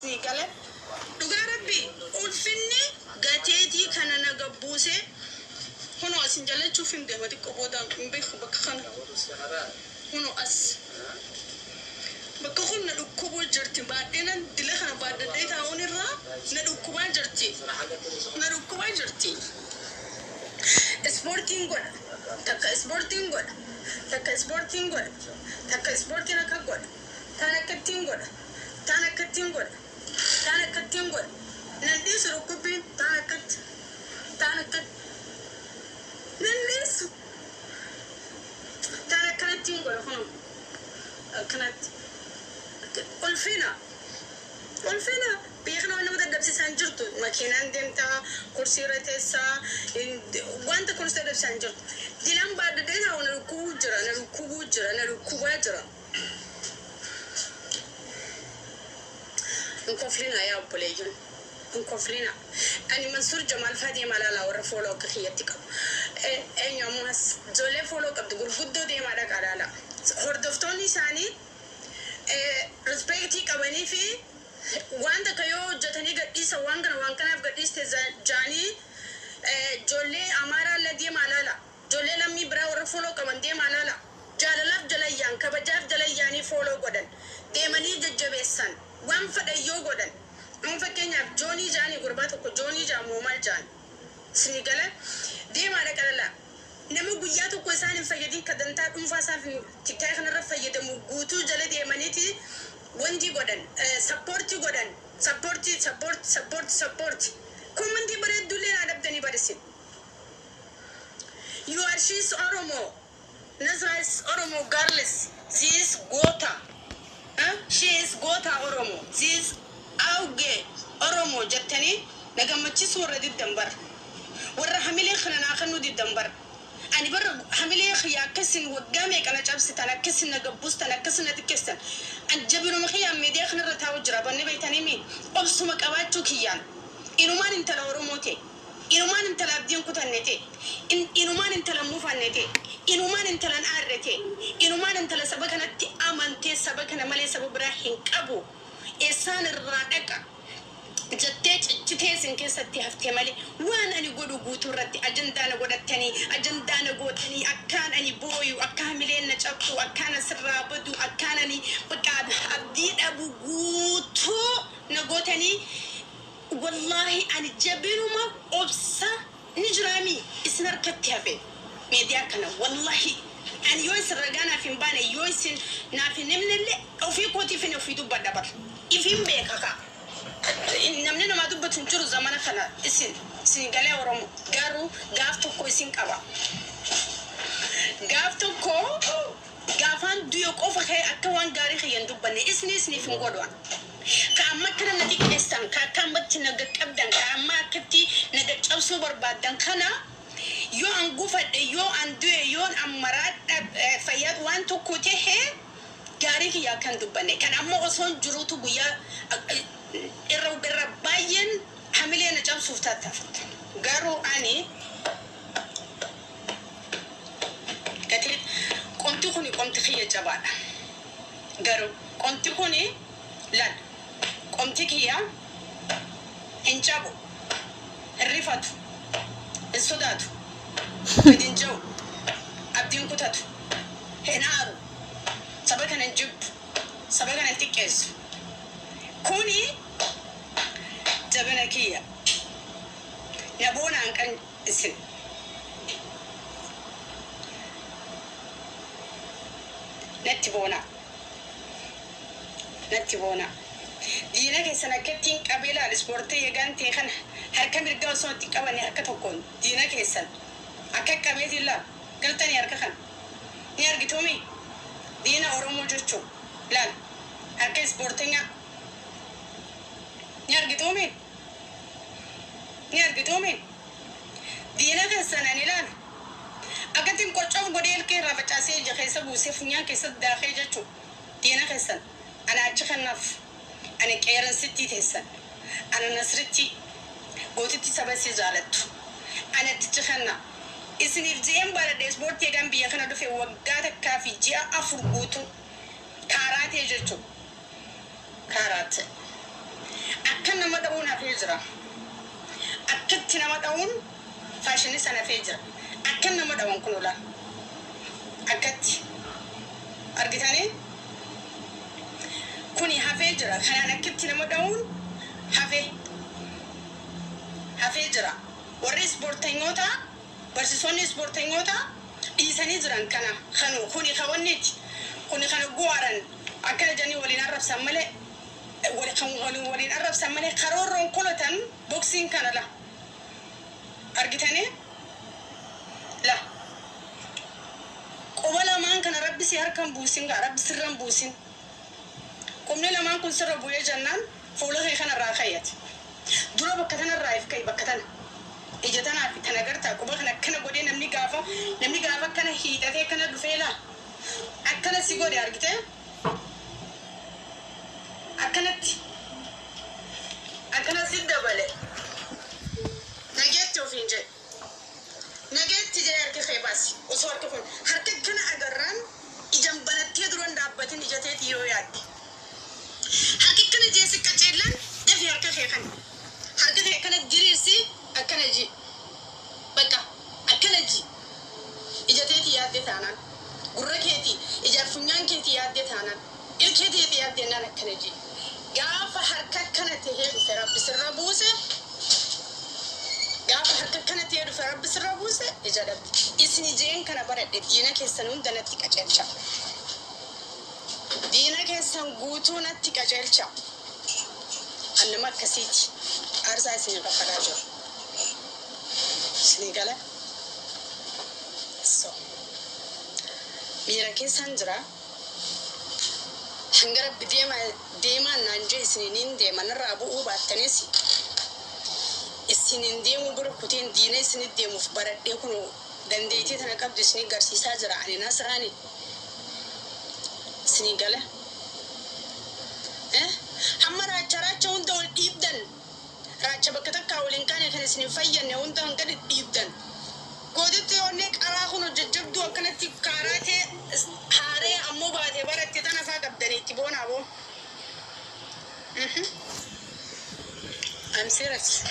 Sii gale. Dhugaa rabbi ulfinni gateetii kana na gabbuuse kunoo asin jallachuuf hin deema xiqqoo booda hin beeku bakka kana kunoo as bakka kun na dhukkubuu jirti baadhee nan dila kana baadhadhee taa'uun irraa na dhukkubaa jirti na dhukkubaa jirti. Ispoortiin godha takka ispoortiin godha takka ispoortiin godha takka ispoortiin akka godha taan akkattiin godha taan akkattiin godha taan akkattiin godha nan dhiisu dhukkubbiin taan akkatti taan akkatti nan dhiisu taan akkanattiin godha kunoo akkanatti ulfina ulfina biyya kana waan nama dadhabsiisaa hin jirtu makiinaan deemtaa kursii irra teessaa wanta kun si dadhabsiisaa hin jirtu dilan baadhadhee taa'u na dhukkubuu jira na dhukkubuu jira na dhukkubaa jira. Hin koflinaa yaa obboleeyyan. Hin koflinaa. Ani Mansuur Jamaal faa deemaa laalaa warra follow akka kiyyatti qabu. Eenyu ammaas ijoollee follow qabdu gurguddoo deemaa dhaqaa laalaa. Hordoftoonni isaanii respectii qabanii fi waan takka yoo hojjetanii gadhiisan waan kana waan kanaaf gadhiiste jaanii ijoollee Amaaraa illee deemaa laalaa. Ijoollee lammii biraa warra follow qaban deemaa laalaa. Jaalalaaf jalayyaan kabajaaf jalayyaanii follow godhan. Deemanii jajjabeessan. Waan fedhan yoo godhan. Amma fakkeenyaaf Joonii jaanii gurbaa tokko Joonii jaamu maal jaan. Isinii gala deemaa dhaqa lalaa. Nama guyyaa tokko isaan hin fayyadin ka dantaa dhuunfaa isaaf TikTok kanarra fayyadamu guutuu jala deemaniiti wanti godhan support godhan support support support support commentii bareeddullee naa dhabdanii barisin. You are she's Oromo. Nasra is Oromo girls. She is Gota. Huh? She is Gota Oromo. She is Auge Oromo jettanii na gammachiisuu warra diddan bara. Warra hamilee kana naa kennuu diddan bara. Ani bara hamilee kiyya akkasin waggaa meeqa na cabsitan akkasin na gabbustan akkasin na xiqqeessan. An jabinuma kiyyaan miidiyaa kanarra taa'u jira banni beektanii mi obsuma qabaachuu kiyyaan. Inumaan intala Oromoo ta'e. Inumaan intala abdiin kutanne ta'e. Inumaan intala mufanne ta'e. Inumaan intalan aarre ta'e. Inumaan intala saba kanatti amantee saba kana malee saba biraa hin qabu. Eessaan irraa dhaqa jettee cichitee isin keessatti haftee malee waan ani godhu guutuu irratti ajandaa na godhattanii ajandaa na gootanii akkaan ani booyu akka hamileen na cabsu akkaan asirraa badu akkaan ani bakka abdii dhabu guutuu na gootanii wallaahi ani jabinuma obsa ni jiraami isin harkatti hafe miidiyaa kana wallahi ani yoo isin ragaa naaf hin baane yoo isin naaf hin himnellee ofii kootiif ofii dubbadha bara ifin beeka kaa. Namni namaa dubbatu hin jiru zamana kana isin isin galee Oromoo garuu gaaf tokko isin qaba. Gaaf tokko gaafaan du'e qofa ka'e akka waan gaarii kiyya hin dubbanne isni isniif hin godhan. Ka amma akkana na xiqqeessan ka akka ammatti na qaqqabdan ka amma akkatti na caccabsuu barbaaddan kana yoo an gufadhe yoo an du'e yoo an maraadha fayyaa waan tokko ta'e gaarii kiyya akka hin dubbanne kan amma osoo jiruutu guyyaa irra irra baay'een hamilee na cabsuuf tattaafatta. Garuu ani gatii qomti kuni qomti kiyya jabaadha. Garuu qomti kuni laal qomti kiyya hin cabu, hin rifatu, hin sodaatu, gadi hin jiru, abdiin kutatu, hin aaru, saba kana hin jibbu, saba kana hin xiqqeessu. Kuni jabina kiyya. Na boonaan kan isin. Natti boonaa. Natti boonaa. Diina keessan akka ittiin qabee ilaali ispoortii eegaan ta'e kana harka mirgaa osoo itti qabanii harka tokkoon diina keessan akka qabeetiin ilaal galtanii harka kana ni argituumi diina Oromoo jechuun laal harka ispoortinyaa ni argituumi ni argituumi diina keessan ani ilaal akkattiin qoccoof godhee ilkee irraa facaasee ija keessa buusee funyaan keessatti daakee jechuun diina keessan ana achi kanaaf ani qeeransittii teessan ana nasritti gootitti saba isii jaalattu ana tichi kanna isiniif ji'een baradhe ispoortii eegaan biyya kana dhufe waggaa takkaa fi ji'a 4 guutuu kaaraatee jechuun kaaraate. jira. Akkatti nama dha'uun faashinni san hafee jira. Akkan nama dhawan kun ola. Akkatti. Argitanii? Kuni hafee jira. Kanaan akkatti nama dha'uun hafee. Hafee jira. Warri ispoortenyoota, barsiisonni ispoortenyoota dhiisanii jiran kana kanu kuni kawanniiti. Kuni kana guwaaran akkana jedhanii waliin arrabsan malee, waliin arrabsan malee karoorroon kolatan boksiin kana la. Argitanii? La. Quba lamaan kana Rabbi si harkan buusin gaa, Rabbi sirran buusin. Qubni lamaan kun sirra bu'ee jennaan fuula kee kanarraa kayyate. Dura bakka tanarraa if ka'i, bakka tana. Ija tanaa fi tana gartaa, quba kana akkana godhee namni gaafa akkana hiixatee akkana dhufee laa. Akkana si godhe, argitee? Akkanatti. Akkana si dabale. Nageetti ofiin jedhe. Nageetti jedhee harka kee baasi. Osoo harka kun harka kana agarraan ijaan banattee duran dhaabbatin, ija teetii yoo yaadde. Harki kana jeesi qaceellaan dafii harka kee kana. Harka kee kana diriirsi, akkana ji. Bakka akkana ji. Ija teetii yaadde taanaan. Gurra keetii, ijaaf funyaan keetii yaadde taanaan. Ilkee teetii yaadde naan akkana ji. Gaafa harka kana tahee dhufe Rabbi sirra buuse. Gaafa harka kana ta'ee dhufe Rabbi sirra buuse, ija dhabde. Isin ijeen kana baradhe, diina keessan hunda natti qaceelcha. Diina keessan guutuu natti qaceelcha. Annama akkasiiti. Aarsaa isinii kaffalaa jiru. Isinii gala? So. Miira keessan jira. Hanga Rabbi deema deemaan naan jee isiniin deema, narraa bu'uu baattanis isinin deemuu bira kuteen diina isinit deemuuf baradhee kun dandeettii tana qabdu isinii garsiisaa jira. Ani Nasraani. Isinii gala? Hamma raacha raacha hunda ol dhiibdan, raacha bakka takkaa waliin kaane kan isin hin fayyanne hunda hanga dhiibdan. Gootitti onnee qaraa kun jajjabduu akkanatti kaaraatee haaree ammoo baatee baratte tana faa qabdanii itti boonaa boo. I'm serious.